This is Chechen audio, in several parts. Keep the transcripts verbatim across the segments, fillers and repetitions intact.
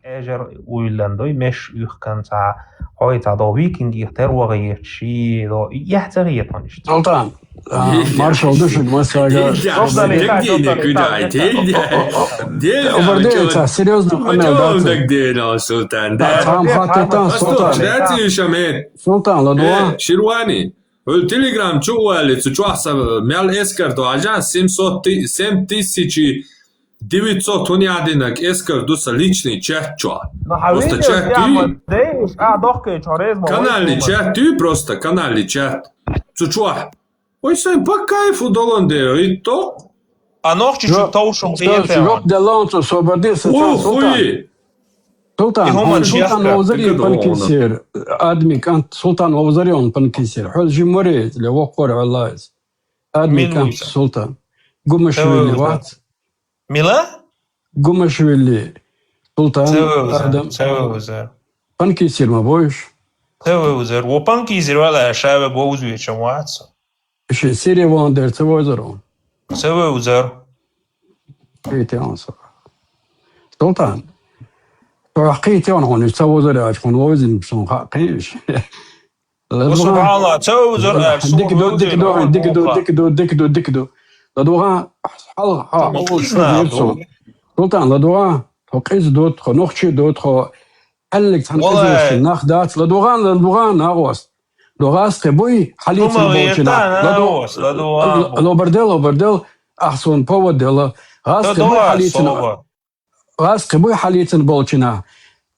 Эжер уйлан дой, меш уйхкан ца, хой ца до викинги тер вагъа ечи, до яхца гиетон ишт. Султан, а, маршал душин масага. Оберде ца серьёзно къамел даци. Султан, да. Там хатетан, Султан. Султан, ладуа. Ширвани. Хьул Telegram чу вали, цу чохь са мел эскар до, ажа семьсот ти-, семь тысячи девятьсот хӀун яхь динарг эскар ду сан личный чат чохь. Просто чат ду. Каналли чат ду, просто каналли чат. Цу чохь. Ой, сайн по кайфу долан де, итто. А нохчи чу товшум хиетева. Жоп делон цо собарди са. Султан. Султан, Султан вовзари панкисир, адми кӀант, Султан вовзари он панкисир. Хьул жимури, ле воккхор Аллахь. Адми кӀант Султан. Гумашвили вац. Мила? Гумашвили. Султан, Адам. Панкисир ма бойш. Ца вевзар. Во панкисир вала шаве бовзуечам вац. Ши Сири ван дер ца вевзар он. Ца вевзар. Кхетен со. Султан. То кхетен он ца вевзар ач хун вовзин сон ха кхеш. Субханалла, ца вевзар ач. Дикдо, дикдо, дикдо, дикдо, дикдо, дикдо. Ладуга, хал, ха, Султан, ладуга, то къиз дот, хо нохчи дот, хо Аллик цхьана къизаллаш нах дац, ладугӀан, ладугӀан, нагӀос. ДогӀас кхе буй, хьалийцина болчина. Лобардел, лобардел, ахь суна повод делла. ГӀас кхе буй хьалийцина. ГӀас кхе буй хьалийцина болчина.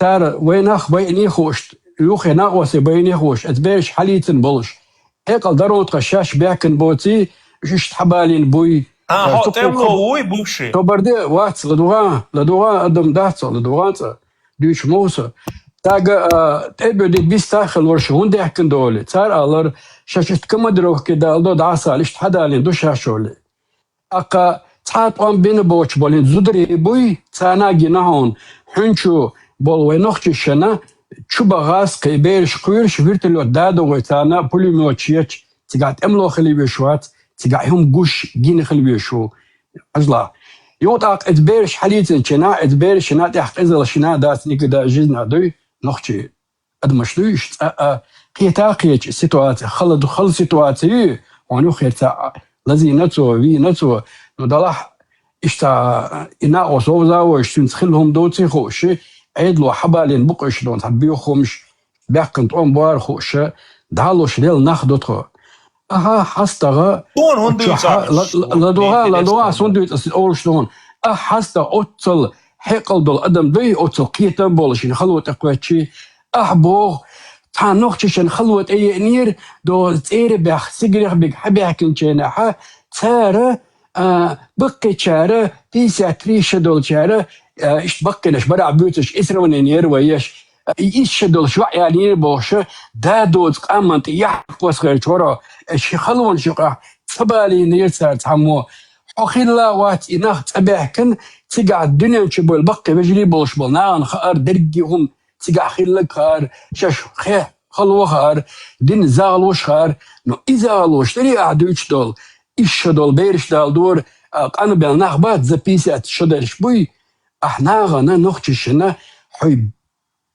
Цара вай нах байъиний хууш, юххе нагӀосе байъиний хууш, эц бераш хьалийцина болуш. Хьекъал даро тха шаьш баьхкина боций, уьш иштта хьабалийна буй. А, хьо тӀемло вуй, бувши? Тобарде вац, ладугӀан, ладугӀан адам дац, ладугӀан цӀа. Дуьйцу Муса. Цаьрга, а, тӀебуьди биста хилла вара шу хӀунда даьхкина доле? Цара алар, шаьш иштта командировке дала до, дӀасала, иштта хьадалийна ду шаьш оле. Аккха цхьа тӀом бина боцуш болу зударий буй, царна а гина хьуна, хьуьнчу болу вай нохчашна, чу бахас кхе бераш кхуьйраш, вертолёт да догӀуй царна, пулемёт шеча, цигахь тӀемло хила веш вац, цигахь хӀума гуш гина хила веш ву. Хьажла. Юкъа тӀаккха эца бераш хьалийцинчина, эца берашна тӀехь къизаллашна дац никогда жизнь а дуй, нохчий. Адамаш дуй, иштта цкъа а кхета а кхеча ситуаци, хала ду, хала ситуаци ю, хьуна юххера ца а лазийна цо, вийна цо. Ну, далахь, иштта и накъос вовза а войш, цуьнца хила хӀума доций хууш, Ӏедало хьабалийна бу-кх уьш дон, цхьа боьха хӀумаш, баьккхина тӀом бара хууш, дӀалуш лела нах ду тхо. Аха, хьастагӀа, ладугӀа, ладугӀа, сун дуьйцу аса олуш дон. Аха, хьастагӀа оццал хьекъал долу адам дуй, оццал кхетам болуш, шина хало тӀекхоьччий. Ахь боху, цхьа нохчашна хало тӀееънера, до цӀера баьхна, сигарех биг хьабаьхкинчийнахьа, цара, а, баккхийчара, пятьдесят три ша долчара, а, иштта баккхийнаш барахь буьйцуш, и сравнение яра вай еш. И исс ша долуш ваъ ялийна бохуша, да доцу къаман тӀе яхь кхосхерчу вара, ши халонаш юкъахь ца балийнера цара цхьаммо. Хьо хилла а вац и нах цӀа баьхкина, цигахь дуьнен чу бойла баккхий вежарий болуш болу нахана хаара дерриге хӀума, цигахь хилларг хаара, шаьш хе-, хало хаара, дин загӀалуш хаара, но и загӀалуш дарий ахь дуьйцуш долу, исс ша долу бераш дала дора, а, къанбелла нах бац, за пятьдесят ша дерш буй, ахь нахана, нохчашна, хьой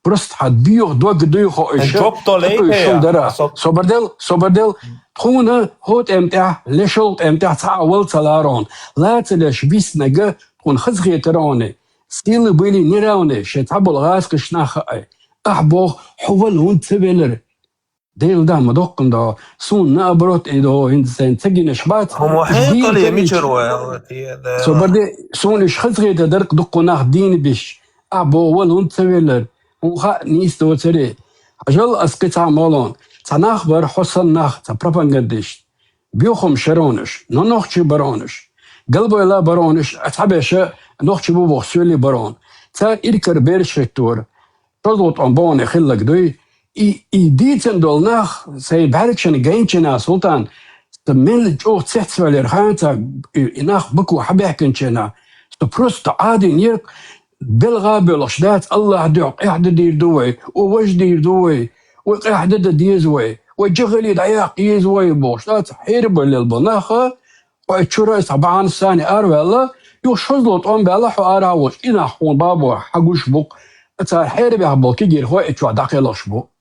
Просто хьан доьху дог дуй хо иша. Жоп то лейте я. Дара. Собардел, собардел. Тхуна хӀо тӀем тӀехь, лешол тӀем тӀехь цхьа а вал ца ларон. Лаца леш виснага тхуна хазахетарон. Силы были неравны, шен цхьа бол гӀаскаш нах хаай. Ахь бох, хьо вал хӀун ца велар? Дел да ма доккхун до. Сун наоборот и до, хин сайн ца гинаш бац. Хьо мо хьекъале мичар вай, Алла, те, да. Собарде, сун иш хазахета дарк дуккху нах дийна биш. А бо вал хӀунда ца веллар? ХӀун хаьа нийса доцаре? Хьажал ас кхин цхьа молон. Цхьа нах бар хьо сан нах, цхьа пропагандист. Бюхум шаронаш, но нохчи баронаш. Галбойла баронаш, а цхьабеша нохчи бу бох соьли барон. Цар иркар берш хеттора. Шозлу тӀом боне хиллаг дуй. И, и дийцан долу нах, сайн бӀаьргашна гайначина Султан, ца мел чӀогӀа цецвеллера ханца, и, и нах баку хьабаьхкинчина, со просто Ӏадин ерг, белгӀа а боьлхуш дац, Аллахь дуьхьа къаьхьа дан дийр ду вай, о важа дийр ду вай, вай къаьхьа дан дан деза вай, вай жагали дӀаяккха еза вай, бохуш дац, хьерабаллел бо наха, хьо чура аса бахьана сани араваьлла, юха шозло тӀом баьлла, хьо ара а волуш, и нах хьуна бабо хьагуш бу-кх, Цара хьерабехь болу кегийрхой и чохь дӀакхелхаш бу.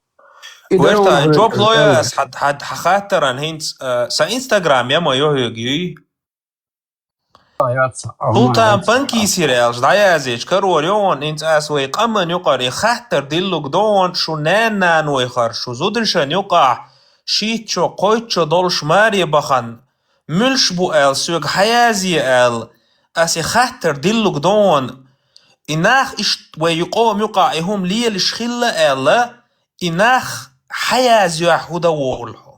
И Вертан, жоп лой ас хьан, хьан, хьан хаттаран хӀинца, а, сан Instagram я ма йо хьоьга юй? Яц, а, Султан яц. Панкисир аьлча, дӀаяздича, карор йо хьуна, хӀинца ас вай къаман юкъара и хаттар диллуг до хьуна, шу нана-нанойхара, шу зударшан юкъахь, шийтта шо, кхойтта шо долуш маре бахана, муьлш бу аьлла, соьга хьаязъе аьлла, ас и хаттар диллуг до хьуна, и нах иштта вай ю-, къоман юкъахь и хӀума лелаш хилла аьлла, и нах хьаязъеш хӀун дан волу хьо?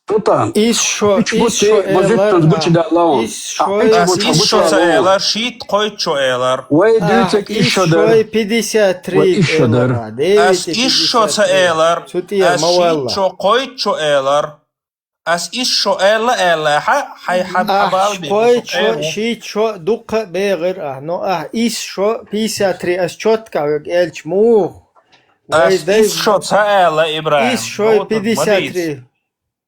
Султан, Исс шо, исс шо элар, исс шо, ас исс шо ца элар, шийтта кхойтта шо элар. Вай дуьйцург исс шо дара. Пятьдесят три. Вай исс шо дара. Ас исс шо ца элар. Цу тӀера ма валла. Ас шийтта шо, кхойтта шо элар. Ас исс шо аьлла, аьлла, хьа, хьай, хьа, хьа бала бен, кхойтта шо, шийтта шо дуккха а бегӀира ахь, но ахь исс шо, пятьдесят три, ас чётко хьоьга элча муха? Ас исс шо ца аьлла, Ибрахим. Исс шо, пятьдесят три.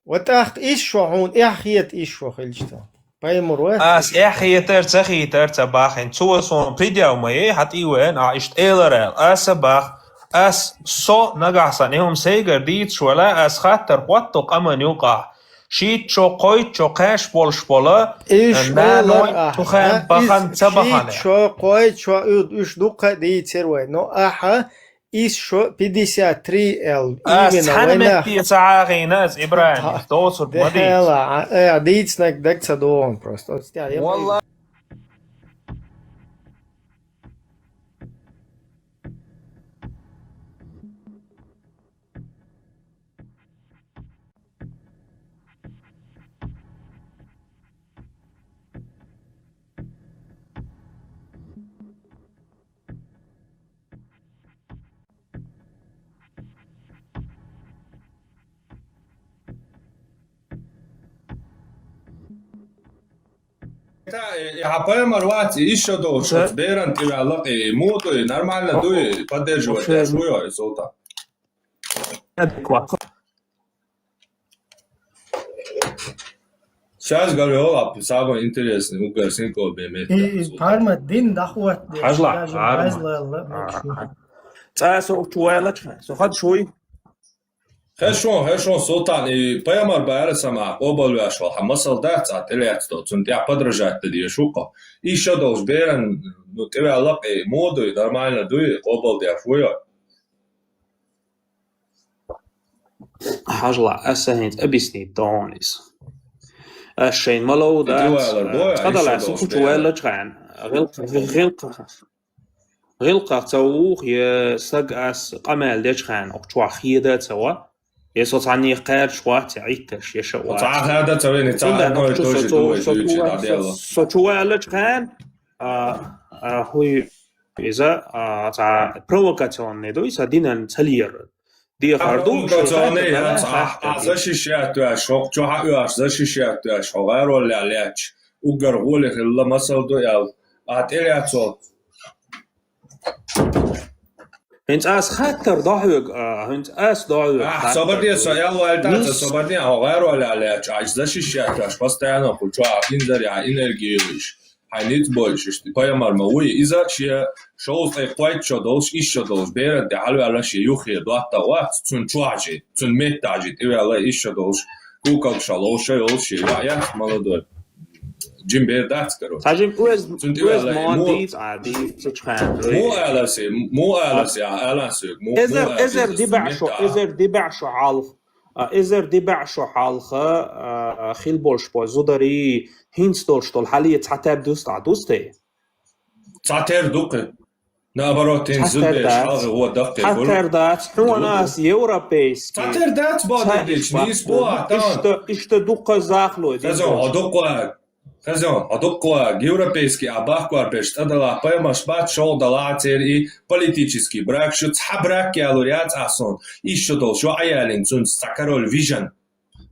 Ва тӀаккха исс шо хьуна эхь хета исс шо хилча. Пайхамар вац? Ас эхь хетар, ца хетар ца бахина. Цо суна предъяв ма яй, хьан тӀе а веана, ахь иштта элар аьлла. Аса бах, ас со нагахь санна, и хӀума сайгара дийцаш вала, ас хаттар хӀотто къаман юкъахь. Шийтта шо, кхойтта шо кхаьш болуш бола, иш наной элар ахь, цу хенахь бахана, ца бахана. Шийтта шо, кхойтта шо, уьш дуккха а дийцира вай. Но ахьа исс шо, пятьдесят три аьлла. Ас именно цхьана вайнах метте ца хьахийна ас, Ибрахим, доцург ма дийца. Дехьала, а, э, дийцинарг даг ца догӀун просто. Оцу тӀехь я. Валла. Та, э, хьан пайхамар вац, и исс шо долуш, оцу беран тӀе ваьлла, и муха ду, и нормально ду, и поддерживать деш ву йо, и Султан? Сейчас говорю, а, самое интересное, угар синкол бе метта. И, и Султан. Парма дин дахват де, хьажла, даже парма. Айзлалла, а, мачу. Цкъа со чу вайлачхьа, со хад шуй. Хешон, хешон, Султан, и пайхамар бара сама къобалвеш вала, хьан масал дац, а тӀелаьцна долу, цунна тӀехь подражать дан дезаш ву-кх. Исс шо долуш беран, ну, тӀеваьлла-кх, и муха ду, и нормально ду, и къобалдеш ву йо? Хьажла, аса хӀинца объяснить догӀун иза. Ас шайн ма лов дац, цкъа далла, со кучу ваьллачхьана, гӀилкх-, гӀилкх-, гӀилкхах ца вуху, я саг ас къамел дечхьана, оху чохь хеда а ца ва, я со цхьаннех кхаьрдаш вац, я Ӏитташ, я ша вац. Цхьа хада ца вини, цхьа одно и то же думаешь, лучше, да, дело. Со чу ваьллачхьана, а, а, хӀуй иза, а, цхьа провокационный ду, иза динан ца лер. Дехар ду, провокационный, а, а, защищать веш, хӀокху чохь а оьхуш, защищать веш, хьо гӀароллехь лаьтташ, уггар гӀоле хилла масал ду аьлла, а тӀелаьцо. ХӀинца ас хаттар до хьоьга, а, хӀинца ас до хьоьга. Ахь собарде, со аьлла ваьлла дац, собарде, хьо гӀароллехь лаьтташ, а, иза защищать веш, постоянно кху чохь, инзаре, а, энергия йолуш. Хьайн ницкъ бойуш, иштта пайхамар ма вуй, иза шен шовзткъе кхойтта шо долуш, исс шо долуш, беран тӀе хьалаваьлла шен юххе доттагӀа вац, цуьнан чохь жи, цуьнан меттахь жи тӀеваьлла исс шо долуш, кукалкаш ловша йолуш шен йоӀ яц, молодой. Жим бер дац, короче. Цхьа жим оьз-, цуьнан тӀеваьлла оьз мо дийца, а, дийцачхьана. Мо аласе, мо аласе, а, алан соьга, мо, эзар, мо аласе, эзар дибаьӀ шо, меттахь. Эзар дибаьӀ шо хьалха. А, эзар дибаьӀ шо хьалха, а, хила болуш бо зударий, хӀинца долуш долу хьале цхьатера дуста, а, дусте? Цхьатера ду-кх. Наоборот, хӀинца зударий хьалха гӀо даккхий гур. Цхьатера дац, хьуна ас европейский. Цхьатера дац, бо дедич, нийса бо, а, тан. Иштта, иштта дуккха захлой. Хазон, а, дуккха. Хазон, хьо дуккха а европейский а бахкор берш цӀа далахь, паймаш бац, шолгӀа далахь а церан и политический брак шу, цхьа брак ялур яц ахь суна, исс шо долуш йоӀ а ялийна, цуьнца цхьа король вижна.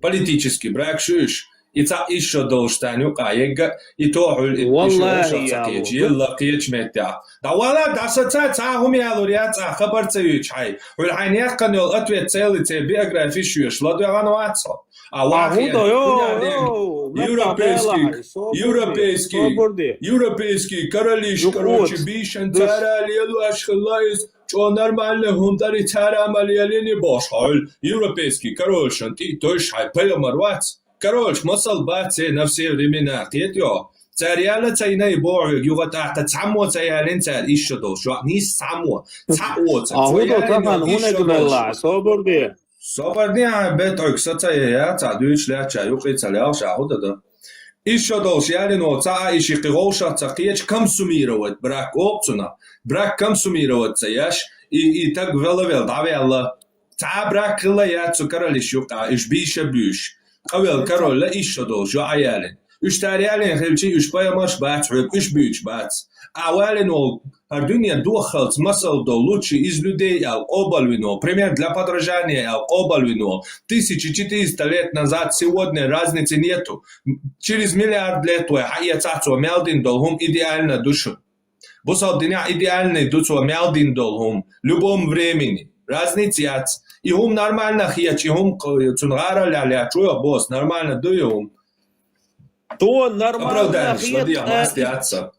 Политический брак шу уьш, И цхьа ишо долуш царна юкъа егга, и тохьуьлу и Валлахи, шоша ца яло. Кхеча, елла кхеча меттехь. Да вала, да ша ца, ца хӀума ялур яц, а хабар ца юьйцу хьай. Хьуьлу хьайн яьккхина йолу ответ целый церан биографи шоьш ладоьгӀна вац хьо. А вахе, хӀун до, йо, хӀун йо, европейский, меттахь европейский, собар де. Европейский королиш, короче, бийшан цара лелош хилла иза, чӀо нормальный хӀума дари цара ма лелийни бохуш хьо. Европейский королшан тӀе тойш хьай пайхамар вац. Королш масал бац церан на все времена, кхетайо. Цара яла ца йина и боху хьоьга юха тӀаккха цхьаммо ца ялина цара ишо долуш. ЙоӀ нийса цхьаммо. Цхьа а воцург. А хӀун до, тахана хӀун эгна мелла, собар де. Собарне хьайн бетӀойг са ца яя, цхьа дуьйцуш лаьттача юкъе ца лелхаш а хӀу дан дан. Ишо долуш ялина волу цхьа а и ши кхин вовшах ца кхеча комсумировать брак олу цунах. Брак комсумировать ца еш, и, и таг вела-вела дӀаваьлла. Цхьа а брак хилла яц цу королиш юкъа, уьш бийша буьйш. Къавелла королла ишо долуш, йоӀ ялина. Уьш цара ялина хилчи, уьш пайхамарш бац хьоьга, уьш буьйцуш бац. А валина волу, хӀара дуьне дохалц масал долу лучший из людей аьлла къобалвина волу, пример для подражания аьлла къобалвина волу. Тысяча четыреста лет назад, сегодня разницы нету. Через миллиард лет вай хьаэцахь цо мел дина долу хӀума идеально ду шуна. Бусалба динехь идеальный ду цо мел дина долу хӀума, любом времени. Разница яц. И хӀума нормально хеташ, и хӀума кх-, цунна гӀараллехь лаьтташ ву босса, нормально ду и хӀума. Цо нормально хета,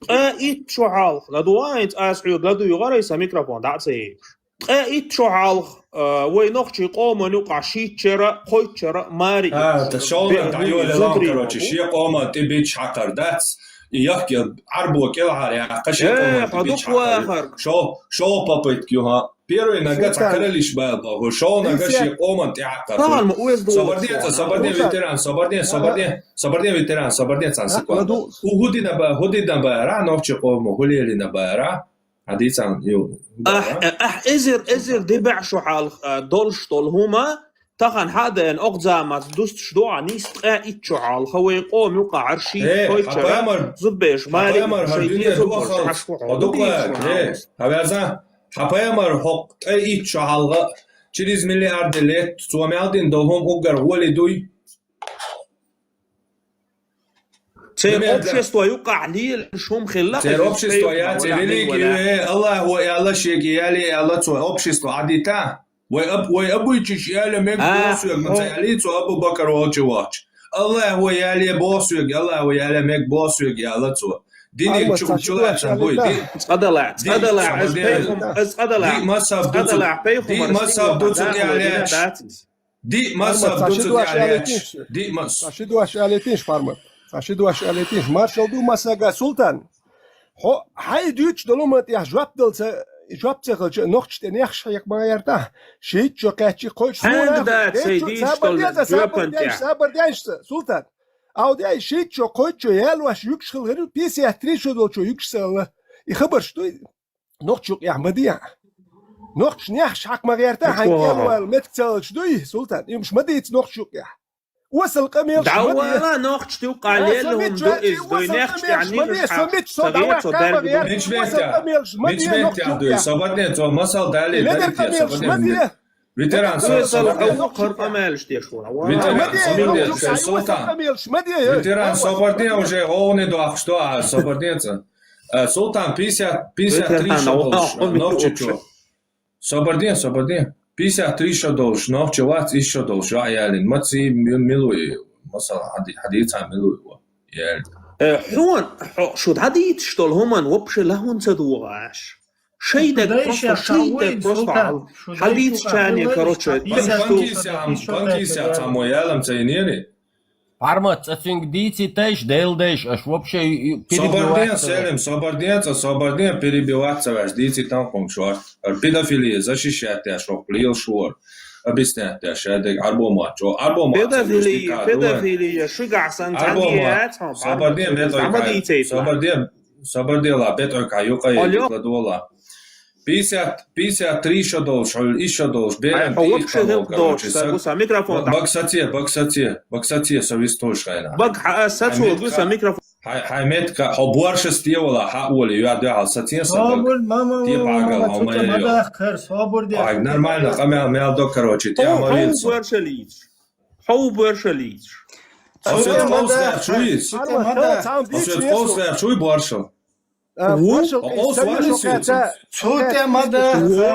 ткъа итт шо хьалха. ЛадогӀа хӀинца аса хьоьга ладуьйгӀара сан микрофон дӀа а ца йоьдуш. Ткъа итт шо хьалха, а, вай нохчийн къоман юкъахь шийтта шера, кхойтта шера маре. А, та шолгӀа дӀайолаелла, короче, шен къоман тӀе бича хьакхар дац. И яхка Ӏарбо кӀелхьара яхка шен къоман тӀе бича хьакхар. Шо, шо попытка ю, хьа. Первый нага цхьа королиш бала боху, шо нага шен къоман тӀе хьакхар. Собарде, ветеран, собарде, собарде, собарде, ветеран, собарде, цхьана секунда. ХӀу хӀу дина ба, хӀу дина бара, нохчийн къомо хӀу лелийна бара. Хьан дийцан ю. Ахь, ахь эзар, эзар дибаьӀ шо хьалха, а, долуш долу хӀума, тахана хьа а дайна, окху заманца дустуш ду, а нийса ткъа итт шо хьалха вай къоман юкъахь Ӏарший, кхойтта шера, зуббеш, маре, шайн деза боху, хьаш хӀу хьо. Хьо дукха, хьан вяза, хьан пайхамар хӀокху ткъа итт шо хьалха, через миллиарды лет, цо мел дина долу хӀума уггар гӀоли дуй? Церан общество юкъахь лелаш хӀума хилла. Церан общество яц, церан религия ю, э, Аллах ву аьлла, шега яле аьлла цо, общество Ӏадита. Вай аб-, вай абуйчуьш яла мег боху соьга, ма ца ялий цо Абу Бакар волчу вахча. Аллах ву яле боху соьга, Аллах ву яла мег боху соьга аьлла цо. Диниг чу-, чулацам буй. Цкъа далахь, цкъа далахь, ас пайхум-, ас цкъа далахь. Ди мазхаб дуцу, ди мазхаб дуцу ялеч. Диъ мазхаб ду цу тӀехь лаьтташ. Диъ маз-. Ша ши дош аьллийтийша, Пармат. Ша ши дош аьллийтийша. Маршалла ду массага, Султан. Хьо, хьайн дуьйцуш долу ма тӀехь жоп дала ца, жоп ца хилча, нохча тӀе нехаш хьекха ма гӀертахь. Шийтта шо кхаьччи кхойчу суна. Хьанга дац сай дийш долу жоп тӀехь? Сабар деш, сабар деш, Султан. Авдай шийтта шо кхойчу ялош юкуш хила хир, пятьдесят три шо долчо юкуш ца хилла. И хабарш дуй? Нохча юкъехь ма дехьа. Нохча нехаш хьакха ма гӀерта, хьайн кӀелвала меттиг ца хилча дуй, Султан? Имаш ма дийца нохча юкъехь. Осал къамелаш ма де. ДӀавала нохча юкъахь лелла хӀума ду иза, дуй нехаш тӀехь нигаш хьакха ца вецо берг ду. Мича меттехь? Мича меттехь дуй? Собарне, цо масал далий, дарите, собарне. Ветеран, со-, собарде. Ветеран, собарде, Султан. Ветеран, собарде уже гӀовгӀане дохкуш ду, а, собардеца. А, Султан, пятьдесят, пятьдесят три шо долуш, нохча чо. Собарде, собарде. Пятьдесят три шо долуш, нохча вац, исс шо долуш, а, ялин. Мац и ми-, милуй, масала, хьади-, хьадийца милуй ва. Ялин. Э, хьуна, хьо, шу дӀадийцаш долу хӀуман вообще лахӀун ца догӀу аш. Шайдаг просто, шайдаг просто хьадийцчане, короче, Панкисян, панкисян цхьаммо ялам ца йинери? Пармат, цӀа цуьнга дийцитайш, делдайш, аш вообще перебивать. Собарден, Селим, собарден, цӀа собарден, перебивать ца веш, дийцитан кхунг шорт. Педофилия защищать деш, хӀокху лелаш вора. Объяснять деш, шайдаг, Ӏарбо мачо, Ӏарбо мачо. Педофилия, педофилия, шигахь сан цхьаьнгге яц, хьо, собарден, бетӀой, собарден. Собардела, бетӀойка юкъа ладола. Пятьдесят, пятьдесят три шо долуш, хьуьлу исс шо долуш, беран тӀе вообще хӀилла долуш, короче, са гуса микрофон. Баг саце, баг саце, баг саце, со вистхуьлуш хьайна. Баг хьа, сацо гуса микрофон. Хьай, хьай метка, хьо боршас тӀе вала, хьа оли, юа дуьхьал сацен са баг. ТӀе пагал, хьо ма йо. Собур де. Ай, нормально, къамел мел до, короче, тӀе ма вилсо. Хьо борша лийцаш. Хьо борша лийцаш. Цу тӀе ма да, цу тӀе ма да. Цхьа вац, цхьа вац, цхьа вац, цхьа вац, цхьа вац, цхьа вац, Цу тӀе ма да,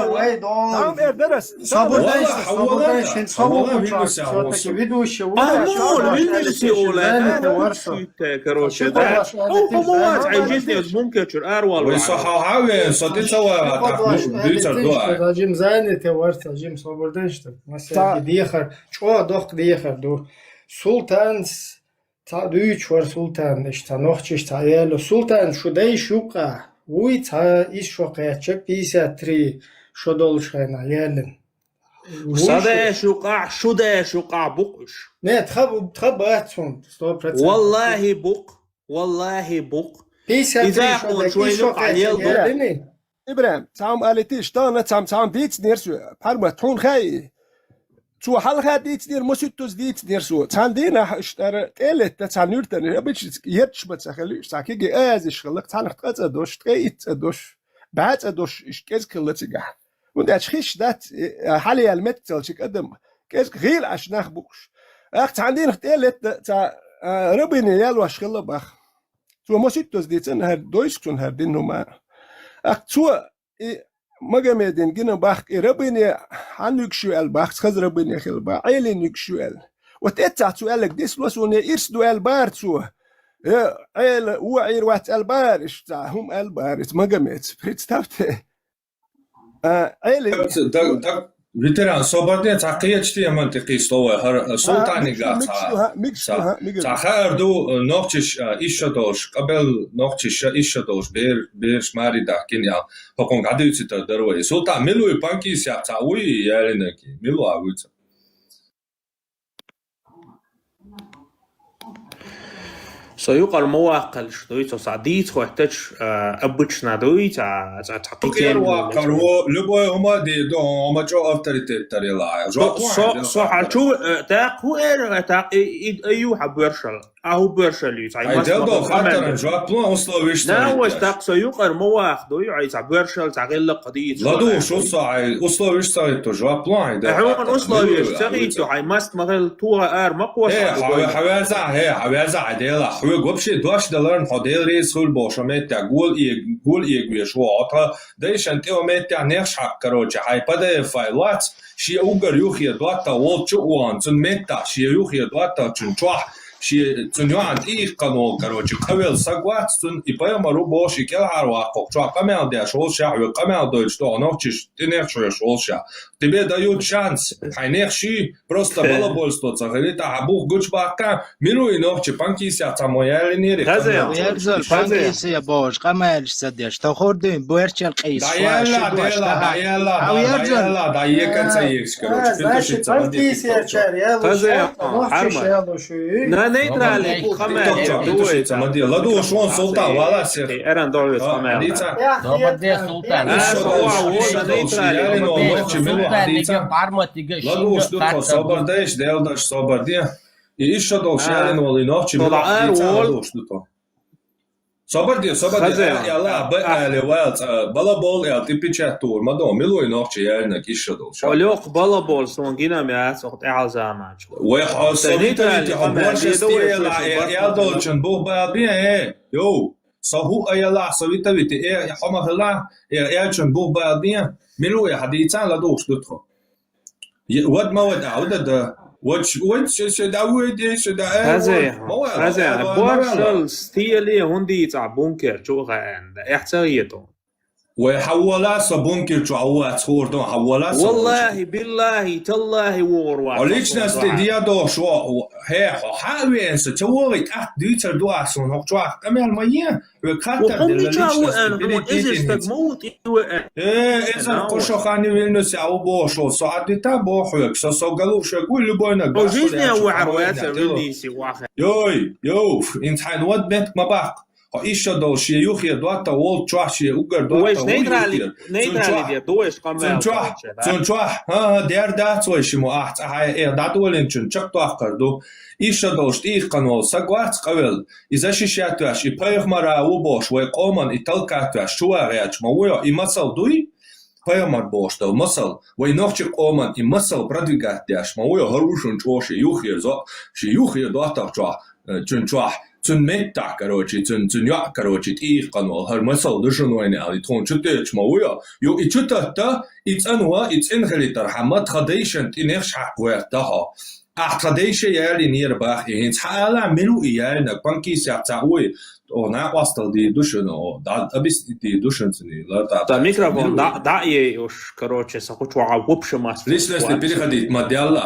вай дол. Там эр дарас. Собур дай, собур дай, шин собур дай, всё-таки ведущий. А, ну, ведущий, Оля, короче, да. Ну, по-моему, ай жизни вот бункер чур, ар вал. Вай со хавен, со ти цава, так, ну, дицар дуа. Жим занятый варса, жим собур дай, что. Масяги дехар, чо дох дехар ду. Султанс Цхьа дуьйцуш вара Султан, иштта цхьа нохчиша цхьа аьлла: «Султан, шу дай шуьйкъа вуй цхьа исс шо кхаьчча, пятьдесят три шо долуш хенахь яьллина». Сан дай шуьйкъахь, шу дай шуьйкъахь бу-кх уьш. Не, тха бу-, тха бац хӀунда, сто процентов. Валлахи бу-кх, валлахи бу-кх. Пятьдесят три шо дай исс шо кхаьчча яьллина. ИбрахӀим, цхьа хӀума алийта, иштта, цхьа, цхьа дийцинера со, Пхьармат, хьуна хаьий? Цо хьалха дийцинера, масийттаза дийцинера со. Цхьана дийнахь иштта тӀе а летта, цхьана юьртана, обычно етташ ма ца хилла, иштта цхьа кегий оазис хилла, цхьаннах ткъа цӀа долуш, ткъе итт цӀа долуш, бӀе цӀа долуш, иштта кӀезиг хилла цигахь. ХӀунда аьлча хиш дац, э, хьалаяьлла меттиг ца хилча адам, кӀезиг гӀийла Ӏаш нах бу-кх уьш. ТӀаккха цхьана дийнахь тӀе а летта, цхьа, а, рабыня ялош хилла боху. Цо масийттаза дийцина, хӀара дойсу цунна хӀара дина хӀума. ТӀаккха цо и Магомедина гина боху, и рабыня хьанна уьгуш ю аьлла боху, хаза рабыня хилла боху, Ӏелина уьгуш ю аьлла. Вот эццахь цо аьлларг дицло суна, я ирс ду аьлла бара цо. Э, Ӏела, вон Ӏийр вац аьлла бара, иштта цхьа хӀума аьлла бара иза Магомеда. Представьте. А, Ӏели. Даг, даг, даг, ветеран, собар де, цхьа кхечу теман тӀе кхийсало вай, хӀара, а, Султанигахь мигаш цхьа, ду, ха, мигаш ду, цхьа, ха, мигаш цхьа ду. Хаьар ду, э, нохчаш, а, исс шо долуш, къабел нохчаш, исс шо долуш, бер-, бераш маре дахкина ял. ХӀокхунга дӀадуьйцуьйтур дара вай. Султан, мила вуй Панкисехь цхьа вуй, ялинарг? Мила вуй цхьа? Со юкъара ма ваккхалаш дуй, со схьа дийца хӀоьттачу, а, обычно дуй, цхьа, цхьа, цхьа кхин тема ваккхар ву, любой хӀума а де ду, хӀума чӀо авторитет тарела. Со, со, со хьан чу, э, тӀаккха хӀун эр, э, тӀаккха и, и, и ю хьан боьршал? Ахьа хӀун боьршал ю? Цхьа ай, масса дел ма дол хаттаран жоп ло, условиш ца витта. На, ваш тӀаккха со юкъара ма ваккха дуй, ай, цхьа боьршал, цхьа гӀиллакх дийца. ЛадугӀуш ву со, ай, условиш ца витта, жоп ло, ай, де. Хьуна условиш ца витта, ай, масса ма гӀелла. ТугӀа ара ма кхоссахь. Э, хьо, хьо везахь, э, хьо везахь, хьо делахь. Хьоьга вообще дош даларна хьо Дела реза хуьлда бохуш меттехь гол э-, гол эгавеш ву хьо. Тхан дайшан тӀе меттехь нехаш хьакха, короче, хьайн П Д Ф файл лац, шен уггар юххе доттагӀа волчу а вахана, цунна меттахь шен юххе доттагӀчун чохь, шен, цунна йоӀана тӀехкхана волу, короче, къавелла саг вац, цунна и пайхамар ву бохуш, и кӀелхьарваккхарх чохь къамел деш волуш, хьоьга къамел дойтуш тӀе нохчаш тӀе нехаш хьоьжуш волуш. Тебе дают шанс. Хьайн нех ший, просто балабольство ца хилийта, хьан бух гучубаккха, мила ву и нохчи Панкисехь цхьа мо ялинера. Хаза. Ерзал, Панкисехь бохуш, къамелаш ца деш, тохур дуй, боьрчал къийса. ДӀаелла, дӀаелла, дӀаелла, хьан ерзал? ДӀаелла, дӀаека ца егаш, короче, а, значит, Панкисехь чар ялуш, хаза, нохчи ялуш. На нейтрале къамел дуй. ЛадугӀуш вон Султан вала сех. Эран догӀуьйту къамел. Собар де, Султан. А, исс шо долуш, исс шо долуш, ялин волу нохчи мила ву хьадийца. ЛадугӀуш ду тхо, собар дайш, Дела даш, собар де. И исс шо долуш ялин волу и нохчи мила ву хьадийца, ладугӀуш ду тхо. Собар де, собар де, хаза, я, я, ла, б, а, али, вал, ца, балабол, я, ти печать тур, ма до, мила ву и нохчи ялинарг исс шо долуш. Олех балабол, сон гинам яц, ох, тӀаьхьал заманчу. Вай хьо, со витавити, хьо борша стиэла, я, я, долчун бух бал бе, э, йоу. Со хӀуъа ялахь, со витавити, э, хьо ма хила, э, элчун бух бал бе, мила ву, э, хьадийца, ладугӀуш ду тхо. Е, вад ма вад, а, вад а да. Вад ш-, вад ш-, ш-, да, вад, э, ш-, да, э, хаза, вад, ма вад, хаза, э, вад, ма вад. Боршал стиэли хӀунда дийца бункер чу хаьнда? Эхь ца гӀету. Вай хьавола со бункер чу, хьавола цхьур ду, хьавола со. Валлахи, биллахи, таллахи, вогӀур вац. Хьо личности диадо шо, хье, хьо хьа вен со, ца вогӀи тӀаккха дуьйцар ду ахь суна, хӀокху чохь къамел ма е. Век хаттар делла личности перекидывать. Э, эзар кхо шо ханна Вильнюсе а ву бохуш волу, со Ӏадвита боху хьоьга, со, со галуш ву любойнаг. О, жизни а ву хьар ваьца Вильнюсе вахе. Йой, йой, инца хьайн вад метк ма баккха. Хьо исс шо долуш шен юххе доттагӀа волчу чохь шен уггар доттагӀа ву юххе. Нейтрали де, ду вайш къамел. Цун чохь, цун чохь, хӀан-хӀа, дер дац вай шиммо ахь цӀа хьайн э дӀадолийначун чекхдоккхур ду. Исс шо долуш тӀехкхана волу саг вац къавелла. И защищать веш, и пайхамара ву бохуш, вай къоман и талкат веш, чу вагӀеча ма ву йо, и масал дуй? пайхамар бохуш долу масал, вай нохчи къоман и масал продвигать деш ма ву, хӀара ву шуна чӀогӀа шен юххера зо-, шен юххера доттагӀчохь, э, цуьнан чохь, цуьнан меттахь, короче, цуьнан, цуьнан йоӀ, короче, тӀехь къанвала, хӀара масал ду шуна вайна аьлла, и тхуна чу тоьттуш ма ву, ю, и чу тетта, и цӀанван, и цӀена хилийтархьама, тхан дайшан тӀе нехаш хьакхавоьтту хьо. Ахь тхан дайша ялийнера боху и, хӀинца хьан алахь, мила ву и ялийнарг, панкисех цхьаъ вуй, о, накъостал дийр ду шуна, о, да, объяснить дийр ду шуна цуьнан, лар тӀа. Сан микрофон дӀа, дӀа а йойуш, короче, сан кху чохь вообще мас. Личностный переходить ма делла.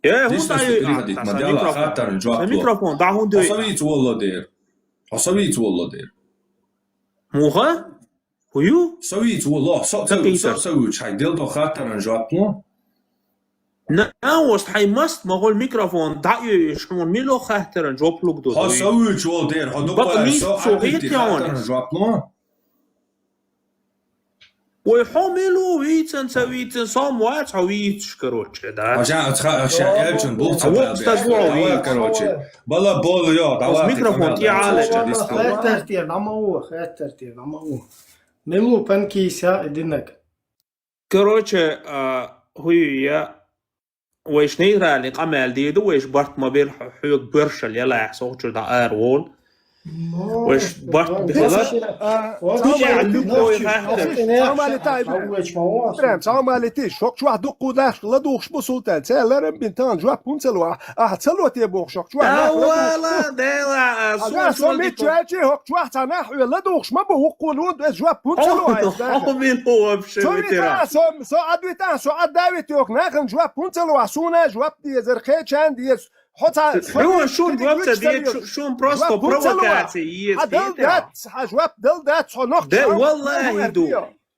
Э, хӀунда а йой, переходить ма делла, хаттарна жоп ло. Сан микрофон дӀа хӀунда йой? Хьо со вийца волло дера. Хьо со вийца волло дера. Муха? ХӀун ю? Со вийца волло, со, со, со, со вуьйцу хьайн, делла долу хаттаран жоп ло. Нан ост хьайн маст ма гӀолу микрофон дӀа а йойуш, хьуна мила хаттаран жоп луг ду? Хьо со вуьйцу волу дера, хьо дукха со хаттаран жоп ло. Вай хьо мила ву вийцан, ца вийцан, со ма вац хьо вийцуш, короче, да? Аша, аша, аша, элчун бух ца баьлла, короче. Бала болу, йо, давай, микрофон тӀе Ӏалеча диско. Хаттар тӀера, нама ву, хаттар тӀера, нама ву. Мила ву панкиса и динаг? Короче, а, хӀуй я, вайша нейтральный къамел дийр ду, вайша барт ма бира, хьоьга боьршал ялахь, со хӀокху чуьра дӀа ара волу. Вайша барт бихалар. Чамалитай, Ибрахим, чамалитай, шок чохь дуккху даш ладугӀуш бу султан, цаьрла рам бин тан жоп хӀун ца ло, ахь ца ло те боху шок чохь. Да вала, дела, а, со мичча аьлчи, хӀокху чохь цхьа нах хьоьга ладугӀуш ма бу, хӀокхуна жоп хӀун ца ло. Хьо мила ву вообще, ветеран? Со, со Ӏад витахь, со Ӏад Давид йоху нахана жоп хӀун ца ло, суна жоп дезара, кхечан деза. Хьо ца, хьо шуна жоп ца деза, шуна просто провокация еза. Хьан дал дац, хьан жоп дал дац, хьо нохча. Да, валлахи ду.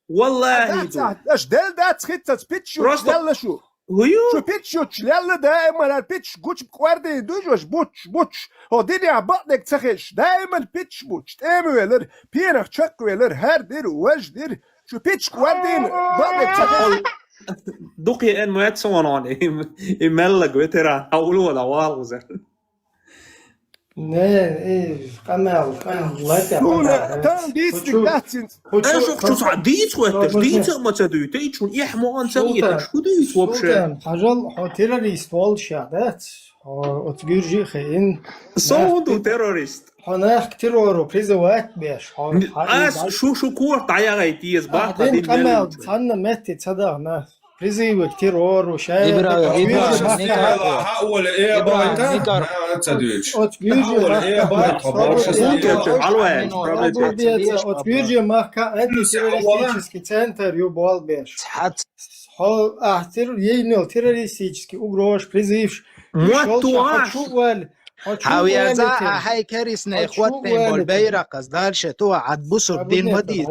Валлахи ду. Аша дал дац хица, питчу лелла шу. ХӀун ю? Шу питчучу лелла даиман, хӀара питчу гучу кӀордийна дуьйш, аша буч, буч. ХӀо динехь бакъдерг ца хезаш, даиман питчу буч. ТӀема велар, пенах чекх велар, хӀара дира, важа дира. Шу питчу кӀордийна бакъдерг ца хезаш. Дукха еана ма яц суна, и, и меллаг ветеран, хьан улло дӀавала узар. Не, и къамел, къамел, латя. Суна тан дийциниг дац хӀинца. Ай, шух чу цхьа дийца хӀоьтташ, дийца а ма ца дуьйтай, чун эхь мо ан ца хеташ, хӀун дуьйцу вообще? Султан, хьажал, хьо террорист волуш я, дац? Хьо оцу гуьржи а хиъна. Со хӀун ду террорист? Хьо нах к террору призывать беш, хьо. Ас шу, шу корта дӀаягӀайта еза, бахьа дин къамел мел. Цхьанна метте ца даха нах. Призывы к террору, шаьрда. Ибрагим, Ибрагим, Николай. Хьан ола э байта? Ибрагим, Николай. Ца дуьйцу. Оцу гуьржи махка, оцу гуьржи махка антитеррористический центр ю болбеш. Цхьац. Хьо ахь тер-, ейнел террористический угрозаш, призывш. Мотт ваш. Хьо чу вал, хьо чу вал. Хьавяза а хьай керисне хӀоттайн болу байракъаз дальше ту а Ӏад бусург дин ма дийр.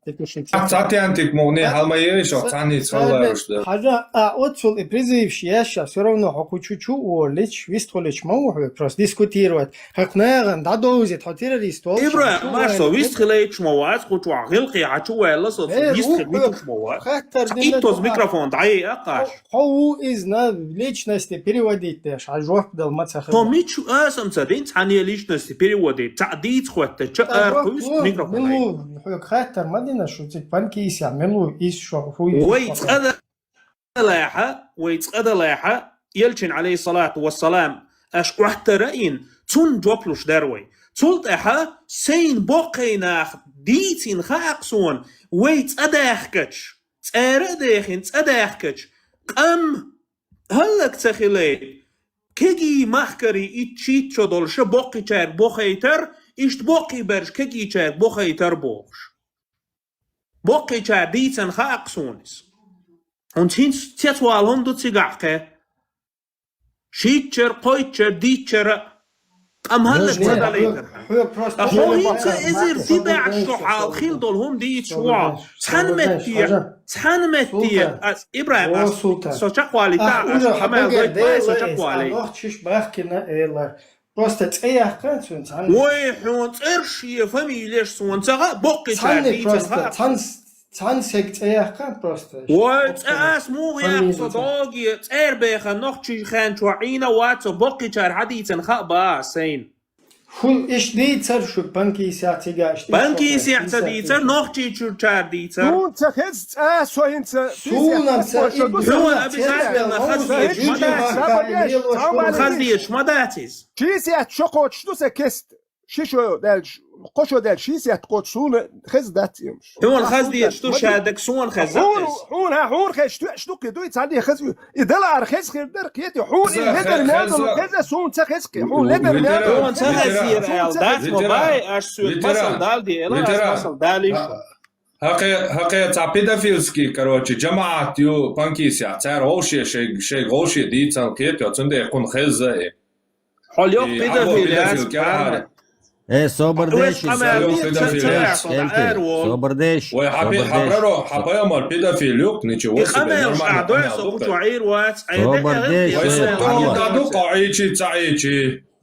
Цхьа тентик мугӀне хьалма еш, цхьанница хьалларош дара. Хьажа, а, оццул и призывш еш, а, всё равно хьо кху чу чу воллич, вистхулич ма ву хьоьга, просто дискутировать. ХӀокху нахана дӀадовзийта, хьо террорист волча. Ибрагим, маршо, вистхилайчу ма вац, кху чохь гӀилкхи хьан чу ваьлла со, вистхи витуш ма вац. Хаттар дина. Иттоз микрофон дӀае а кхаш. Хьо ву иза на личности переводить деш, хьан жоп дала ма ца хилла. Хьо мичу асам ца дин, цхьанне личности переводить, цхьа дийца хӀоттача ара кхуьйсу микрофон. Хьоьга хаттар ма дина шу, циг панкисехь мила ву, иза шо хӀуй. Вай цкъа далахьа, вай цкъа далахьа, Елчин, алейхиссалату вассалам, аш къоттара ин, цунна жоп луш дара вай. Цул тӀаьхьа сайна боккхий нах дийцина хаакх суна, вай цӀа даьхкача, цӀера а дехина, цӀа даьхкача, къам хӀаллак ца хилай, кегий махкарий итт-шийтта шо долуша боккхийчаьрга бохайтар, иштта боккхий берш кегийчаьрга бохайтар бохуш. Боккхийчара дийцина хаакх суна иза. ХӀунца хӀинца цецвала хӀума ду цигахь кхе? Шийтчара, кхойтчара, дийтчара, къам хӀаллак ца далийтар. Ткъа хьо хӀинца эзар дибаьхьа шо хьал хила долу хӀума дийцаш ву. Цхьана метте, цхьана метте, ас, Ибрагим, ас, со чекхвалийта, ас къамел дойтта, со чекхвалий. Нохчиш бахкина эла. Просто цӀе яьккхина цуьнан цхьанна. Вай, хьуна цӀерш шен фамилеш суна ца хаьа, боккхийчара дийцина хаьа. Цхьанна, цхьанна саг цӀе яьккхина просто. Вай, цӀе ас муха яккха со доге, цӀера беха нохчий хен чохь Ӏийна вац со, боккхийчара хьадийцина хаьа ба сайна. Хул иш дийцар шу панкисяц ига, иш дийцар Панкисяц ца дийцар, нохчийчуьрчар дийцар. Суна ца хеза цӀа, со хӀинца Суна ца хеза и цӀа, обязательно хаза деш ма дац. Хаза деш ма дац иза. Шестьдесят шо кхочуш ду сан кест. Ши шо даьлча, кхо шо даьлча шестьдесят кхочуш суна хеза дац имаш. Хьуна хаза деш ду шадак, суна хеза дац. Хьуна, хьуна хеза ду, иш ду кхе дуй, цхьа де хеза. И далар хеза хир дар кхетий, хьуна и ледар мел дала хеза, суна ца хеза кхе, хьуна ледар мел дала. Суна ца хеза, аьл дац ма бай, аш соьга масал дала де, эла аш масал дала иштта. Хьакхе, хьакхе цхьа педофильский, короче, жамаӀат ю панкисяц, цара вовше шайга, шайга вовше дийцан кхетий, цундела кхунна хеза и. Хьол йоккха педофил яц, Армат. Э, собар деш, собар деш. Вай хьа пе-, хьа пророк, хьа пайхамар педофил юкъ, ничего себе, нормально къамел ду. Собар деш, собар деш.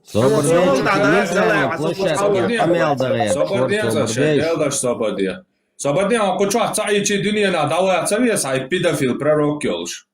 Собар деш, собар деш. Собар деш, собар деш. Собар деш, хьо кху чохь цхьа Ӏийчи дуьненахь дӀаваха ца веза, хьай педофил пророк йолуш.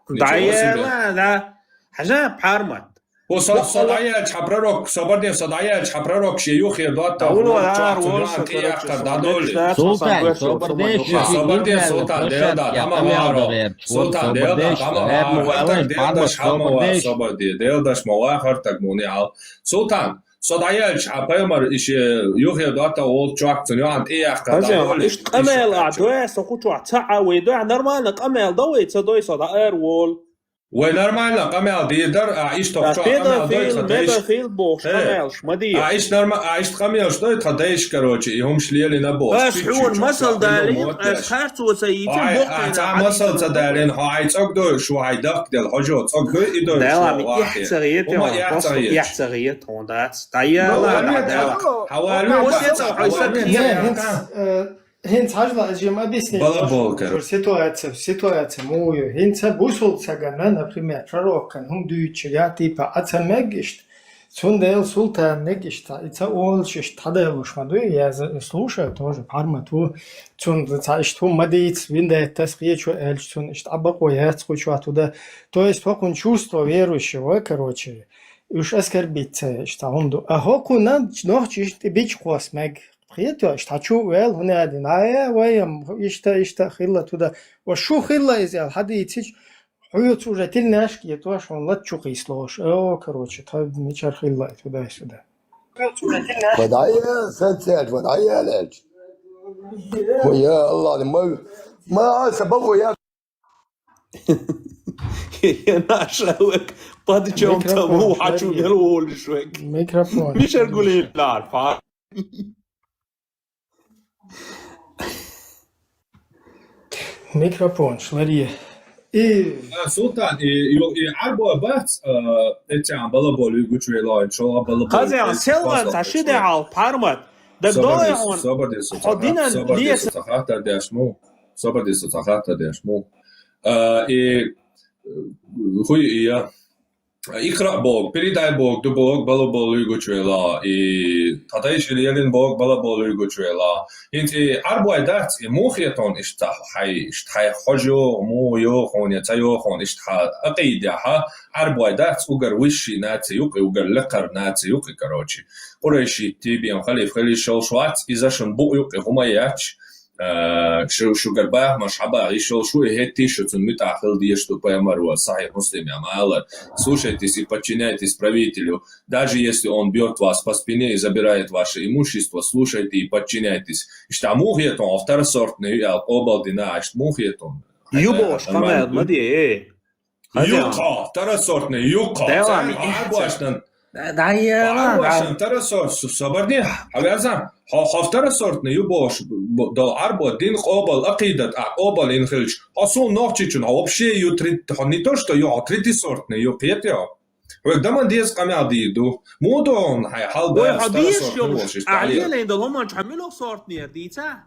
ДӀаела, да. Хьажа, Пхьармат. Хьо со, со дӀаяьлча хьан пророк, собар де, со дӀаяьлча хьан пророк шен юххе доттагӀа волчохь цунна юьхьан тӀеэккхар дӀадолий. Султан, собар де, собар де, Султан, Дела да, дӀа ма вахаро. Султан, Дела да, дӀа ма вахаро. ХӀара таг Дела даш хьал ма вахаро, собар де, Дела даш ма вахаро, хӀара таг муни хьал. Султан, со дӀаяьлча хьан пайхамар и шен юххе доттагӀа волчохь цунна юьхьан тӀеэккхар дӀадолий. Иштта къамел а дой, со кху чохь ца Ӏа вай дой, нормально къамел дан вай, ца дой, со дӀа ара волу. Вай нормально къамел дийр дара, а иштта хӀокху чохь къамел дой тхан дайша. Педофил, медофил бохуш къамелаш ма дийр. А иштта норма-, а иштта къамелаш дой тхан дайша, короче, и хӀумаш лелийна бохуш. Ас хьуна масал далийна, ас харцо ца йийцина, боккхийна. Цхьа масал ца далийна, хьо хьайн цӀогдой, шу хьайн дахка делла, хьожо цӀогдой, и дой, шу вахе. Эхь ца гӀета, хьуна, эхь ца гӀета, хьуна дац. ДӀаяла, дӀаяла. Хьавалла. ХӀинца хьажа ла, ас жима объяснить. Балабол, короче. Ситуация, ситуация муха ю. ХӀинца бусулба сагана, например, пророкан хӀума дуьйцучигахь, типа, Ӏа ца мега иштта, цундела Султан мега иштта, и ца олуш иштта хьадалуш ма дуй, я за-, слушаю тоже, Пхьармат ву, цунна ца иштта хӀума ма дийца, виндеттас кхечо аьлча, цунна иштта Ӏа бакъо яц кху чохь туда. То есть, хӀокхун чувство верующего, короче, уьш оскорбить ца е иштта хӀума ду. А хӀокхунна нохча иштта тӀе бича кхосса мега. Кхетий, иштта хьан чу а ваьлла, хӀунда аьлла, а, вай, ам, иштта, иштта хилла туда. Ва шу хилла иза аьлла, хьадийцича, хьоьца уже тилнаш кхетош, хьуна лат чу кхийслош. О, короче, тхан мичара хилла и туда-сюда. Ва дӀаяла, сан цаьрга, ва дӀаяла аьлча. Ва я Аллах, ма, ма аса бакъо я. Я наша век, падчам та ву хьачу мел волуш век. Микрофон. Мишар гулийлар, фа. Микрофон, шлари. И А, Султан, и, ю-, и Ӏарбой бац, а, эцян балабол уьгучу вела, шолгӀа балабол. Хазян, селгӀан ца ши де хьал, Пхьармат. Даг долай хьуна. Собар де, со ца хаттар деш му. Собар де, со ца хаттар деш му. Собар де, со ца хаттар деш му. А, и, хуй и я. Икъра боху, передай боху, ду боху, балу болу уьгучу вела, и тхадайшили ялин боху, бала болу уьгучу вела. ХӀинца и Ӏарбой дац, и мухетон иштта хьай, иштта хьай хьожа йогӀу, муха йогӀу хьуна, я ца йогӀу хьуна, иштта хьа акъийда хьа, Ӏарбой дац, угар высший наци юкъи, угар лекхар наци юкъи, короче. Къурайшитти бен халиф хила йиш йолуш вац, иза шун букъ юкъи хӀума яц, а, шу-, шугар бахамаш хьабаха йиш йолуш ву, и хӀетте а шу цунна муьтӀахь хила дезаш ду, пайхамар ва, сахьихь Муслим я ма аллара. Слушайтесь и подчиняйтесь правителю, даже если он бьёт вас по спине и забирает ваше имущество, слушайте и подчиняйтесь. Иштта мухетон, второсортный ю аьлла къобалдина, иштта мухетон. Ю бохуш къамел ма де, э. Юкъа, второсортный, юкъа. Ца Ӏарбошна. Да, да, я, Ӏарбошна второсорт, су-, собарни, хьавязан. Хьо, хьо второсортный ю бохуш, бо-, дол Ӏарбо дин къобал, акъидат, а, къобал ин хилча. Хьо сун нохчичун, хьо вообще ю трит-, хьо не то, что ю, хьо третисортный ю, кхетий хьо? Хьоьга даман деза къамел дийр ду. Муха ду хьуна хьайн хьал баьрса второсортный волуш иштта? Ой, хьо дезаш йолуш, ахьа лелайн долу хӀуманчу хьан муьлха сортнера дийца?